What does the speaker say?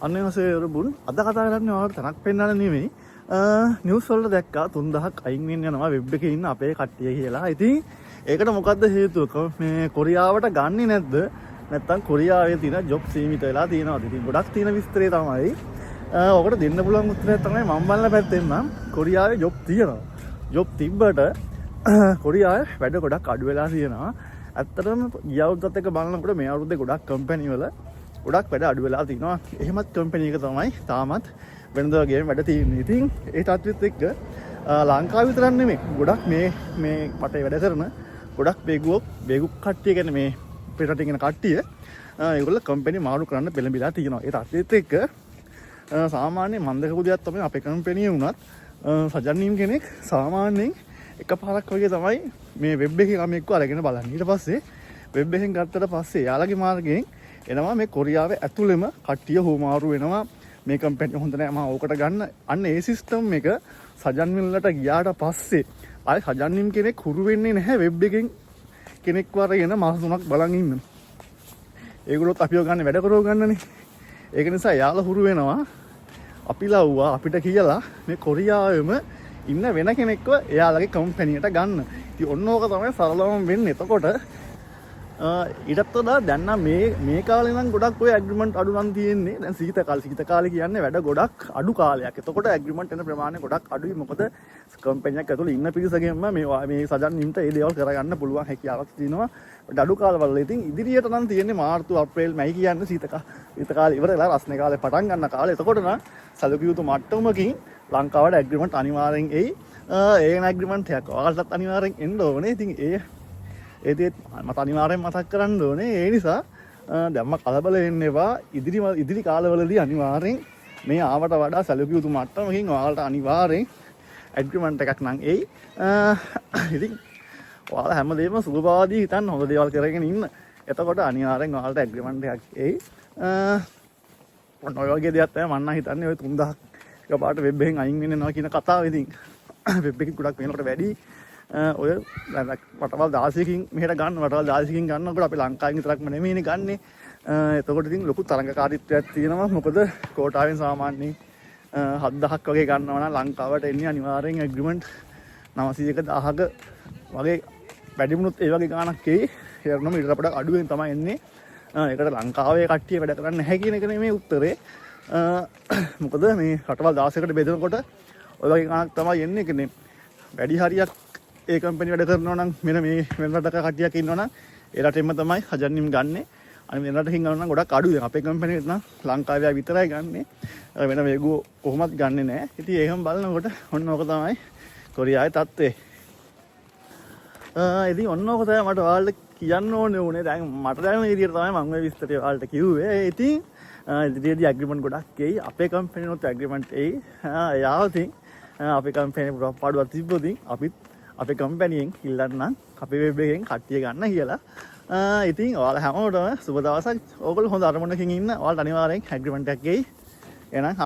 안녕하세요 여러분. අද කතා කරන්නේ ඔයාලට තැනක් පෙන්වන්න නෙමෙයි. නිවුස් වල දැක්කා 3000ක් අයින් වෙන්න යනවා වෙබ් එකේ ඉන්න අපේ කට්ටිය කියලා. ඉතින් ඒකට මොකද්ද හේතුව? මේ කොරියාවට ගන්නෙ නැද්ද? නැත්තම් කොරියාවේ තියෙන ජොබ් සීමිත වෙලා තියෙනවද? ඉතින් ගොඩක් තියෙන විස්තරේ තමයි ඔකට දෙන්න පුළුවන් උත්තරයක් තමයි මම බලන පැත්තෙන් නම් කොරියාවේ ජොබ් තියෙනවා. ජොබ් තිබ්බට කොරියාවේ වැඩ ගොඩක් අඩු වෙලා තියෙනවා. ඇත්තටම ගිය අවුරුද්දත් එක්ක බලනකොට මේ අවුරුද්දේ ගොඩක් කම්පැනි වල ගොඩක් වැඩ අඩු වෙලා තිනවා. එහෙමත් කම්පැනි එක තමයි තාමත් වෙනද වගේම වැඩ තියෙන්නේ. ඉතින් ඒ තත්ත්වෙත් එක්ක ලංකාව විතරක් නෙමෙයි, ගොඩක් මේ මේ රටේ වැඩ කරන ගොඩක් වේගුක් කට්ටිය කියන්නේ මේ පිටරටින් එන කට්ටිය ඒගොල්ලෝ කම්පැනි මාරු කරන්න පෙළඹිලා තියෙනවා. ඒ තත්ත්වෙත් එක්ක සාමාන්‍ය මන් දැකපු දෙයක් තමයි අපේ කම්පැනි වුණත් සජන්නීම් කෙනෙක් සාමාන්‍යයෙන් එකපාරක් වගේ තමයි මේ වෙබ් එකේ ළමයෙක්ව අරගෙන බලන්නේ. ඊට පස්සේ වෙබ් එකෙන් ගත්තට පස්සේ එයාලගේ මාර්ගයෙන් එනවා මේ කොරියාවේ ඇතුළෙම කට්ටිය හුවමාරු වෙනවා. මේ කම්පැනි හොඳ නෑ, මම ඕකට ගන්න. අන්න ඒ සිස්ටම් එක සජන් මිල්ලට ගියාට පස්සේ ආයේ සජන්නිම් කෙනෙක් හුරු වෙන්නේ නැහැ වෙබ් එකෙන් කෙනෙක්ව අරගෙන මාස 3ක් බලන් ඉන්න. ඒගොල්ලොත් අපිව ගන්න වැඩ කරව ගන්නනේ. ඒක නිසා එයාලා හුරු වෙනවා අපි ලව්වා අපිට කියලා මේ කොරියාවෙම ඉන්න වෙන කෙනෙක්ව එයාලගේ කම්පැනියට ගන්න. ඉතින් ඔන්න ඕක තමයි සරලවම වෙන්නේ. එතකොට ඊටත් වඩා දැන් නම් මේ මේ කාලේ නම් ගොඩක් ඔය ඇග්‍රිමන්ට් අඩු නම් තියෙන්නේ. දැන් සීත කාලේ, සීත කාලේ කියන්නේ වැඩ ගොඩක් අඩු කාලයක්. එතකොට ඇග්‍රිමන්ට් එන ප්‍රමාණය ගොඩක් අඩුයි. මොකද කම්පැනි එකක් ඇතුළේ ඉන්න පිරිසගෙන්ම මේ මේ සජන් නිම්ට ඒ දේවල් කරගන්න පුළුවන් හැකියාවක් තියෙනවා. වැඩ අඩු කාලවල. ඉතින් ඉදිරියට නම් තියෙන්නේ මාර්තු, අප්‍රේල්, මැයි කියන්නේ සීත කාලේ ඉවර වෙලා රස්නේ කාලේ පටන් ගන්න කාලේ. එතකොට නම් සැලකිය යුතු මට්ටමකින් ලංකාවට ඇග්‍රිමන්ට් අනිවාර්යෙන් එයි. ඒ ඇග්‍රිමන්ට් එකක් ඔයාලටත් අනිවාර්යෙන් එන්න ඕනේ. ඉතින් ඒ ඒ දේත් මට අනිවාර්යෙන් මතක් කරන්න ඕනේ. ඒ නිසා දැම්ම කලබල වෙන්න එපා. ඉදිරි ඉදිරි කාලවලදී අනිවාර්යෙන් මේ ආවට වඩා සැලකිය යුතු මට්ටමකින් ඔයාලට අනිවාර්යෙන් ඇග්‍රිමන්ට් එකක් නම් එයි. ඉතින් ඔයාලා හැමදේම සුබවාදී හිතන්න, හොඳ දේවල් කරගෙන ඉන්න. එතකොට අනිවාර්යෙන් ඔයාලට ඇග්‍රිමන්ට් එකක් එයි. ඔන්න ඔය වගේ දෙයක් තමයි මම නම් හිතන්නේ ඔය 3000ක් එකපාරට වෙබ් එකෙන් අයින් වෙන්න යනවා කියන කතාව. ඉතින් වෙබ් එකෙන් ගොඩක් වෙනකොට වැඩි ඔය රටවල් 16කින් මෙහෙට ගන්න, රටවල් 16කින් ගන්නකොට අපි ලංකාවෙන් විතරක්ම නෙමෙයිනේ ගන්නෙ. එතකොට ඉතින් ලොකු තරඟකාරීත්වයක් තියෙනවා. මොකද කෝටාවෙන් සාමාන්‍යයෙන් 7000ක් වගේ ගන්නවා නම් ලංකාවට එන්නේ අනිවාර්යෙන් ඇග්‍රිමන්ට් 900ක 1000ක වගේ, වැඩි වුණොත් ඒ වගේ ගාණක් එයි. ඒ වුණාම ඊට වඩා අඩුවෙන් තමයි එන්නේ. ඒකට ලංකාවේ කට්ටිය වැඩ කරන්නේ නැහැ කියන එක නෙමෙයි උත්තරේ. මොකද මේ රටවල් 16කට බෙදෙනකොට ඔය වගේ ගාණක් තමයි එන්නේ. ඒ කියන්නේ වැඩි හරියක් ඒ කම්පැනි වැඩ කරනවා නම් මෙන්න මේ වෙන රටක කට්ටියක් ඉන්නවා නම් ඒ රටෙන්ම තමයි හජන්නිම් ගන්නෙ. අනිත් වෙන රටකින් ගන්නවා නම් ගොඩක් අඩුයි. දැන් අපේ කම්පැනි එක නම් ලංකාවේ අය විතරයි ගන්නෙ. වෙන වේගුව කොහොමත් ගන්නෙ නෑ. ඉතින් එහෙම බලනකොට ඔන්න ඕක තමයි කොරියාවේ තත්ත්වය. ඉතින් ඔන්න ඕක තමයි මට ඔයාලට කියන්න ඕනේ වුණේ. දැන් මට දැනෙන විදිහට තමයි මම ඔය විස්තරය ඔයාලට කිව්වේ. ඉතින් ඉදිරියේදී ඇග්‍රිමන්ට් ගොඩක් එයි. අපේ කම්පැනි උනොත් ඇග්‍රිමන්ට් එයි. එයාව ඉතින් අපේ කම්පැනි පාඩුවක් තිබ්බොත් අපිත් අපේ කම්පැනියෙන් ඉල්ලන්නම් අපේ වෙබ් එකෙන් කට්ටිය ගන්න කියලා. ඉතින් ඔයාලා හැමෝටම සුබ දවසක්. ඕගොල්ලෝ හොඳ අරමුණකින් ඉන්න. ඔයාලට අනිවාර්යෙන් ඇග්‍රිමන්ට් එකක් එයි. එහෙනම්